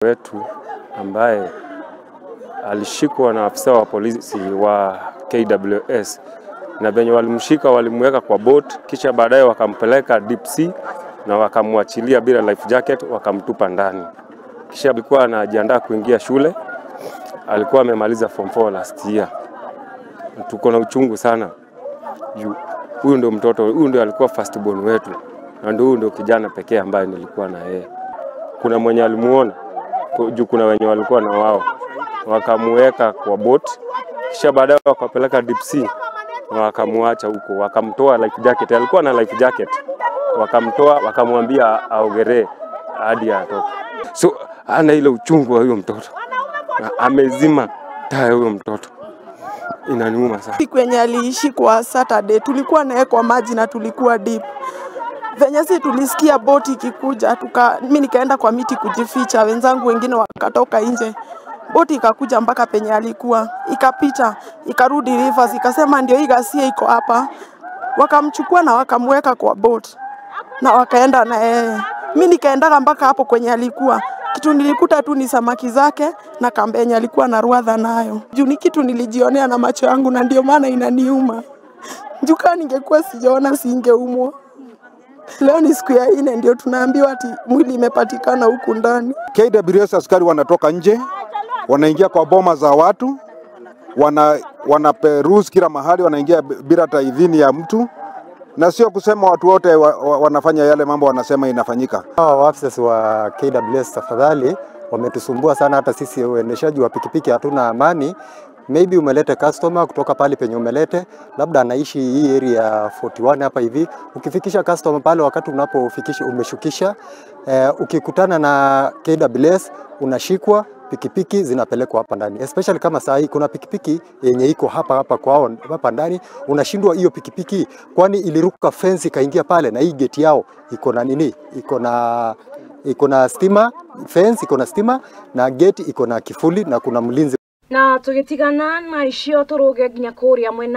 Wetu ambaye alishikwa na afisa wa polisi wa KWS, na venye walimshika walimweka kwa boat, kisha baadaye wakampeleka deep sea na wakamwachilia bila life jacket, wakamtupa ndani. Kisha alikuwa anajiandaa kuingia shule, alikuwa amemaliza form 4 last year. Tuko na uchungu sana juu huyu ndio mtoto, huyu ndio alikuwa first born wetu, na ndio huyu ndio kijana pekee ambaye nilikuwa na yeye. Kuna mwenye alimuona juu kuna wenye walikuwa na wao, wakamuweka kwa boat, kisha baadaye wakapeleka deep sea na wakamwacha huko, wakamtoa life jacket. Alikuwa na life jacket, wakamtoa wakamwambia aogelee hadi atoke. So ana ile uchungu wa huyo mtoto, amezima taa ya huyo mtoto, inaniuma sana. Siku yenye aliishi kwa Saturday tulikuwa naye kwa maji na tulikuwa deep. Venye si tulisikia boti ikikuja, mimi nikaenda kwa miti kujificha, wenzangu wengine wakatoka nje. Boti ikakuja mpaka penye alikuwa, ikapita, ikarudi rivers, ikasema ndio hii ghasia iko hapa. Wakamchukua na wakamweka kwa boat na wakaenda na yeye. Mimi nikaenda mpaka hapo kwenye alikuwa. Kitu nilikuta tu ni samaki zake na kamba yenye alikuwa na ruadha nayo. Juu ni kitu nilijionea na macho yangu na ndio maana inaniuma. Juu kama ningekuwa sijaona singeumwa. Leo ni siku ya 4 ndio tunaambiwa ati mwili imepatikana huku ndani. KWS askari wanatoka nje, wanaingia kwa boma za watu, wanaperuzi kila mahali, wanaingia bila hata idhini ya mtu. Na sio kusema watu wote wanafanya yale mambo wanasema inafanyika. Hawa officers wa KWS tafadhali wametusumbua sana, hata sisi waendeshaji wa pikipiki hatuna amani. Maybe umelete customer kutoka pale penye umelete, labda anaishi hii area 41 hapa hivi. Ukifikisha customer pale, wakati unapofikisha umeshukisha, ukikutana na KWS unashikwa, pikipiki zinapelekwa hapa ndani. Especially kama saa hii kuna pikipiki yenye iko hapa hapa kwao hapa ndani, unashindwa hiyo pikipiki kwani iliruka fence ikaingia pale, na hii gate yao iko na nini? Iko na stima, fence iko na stima na gate iko na kifuli na kuna mlinzi. Na tugitigana na icio turuge nginya kuria mwena.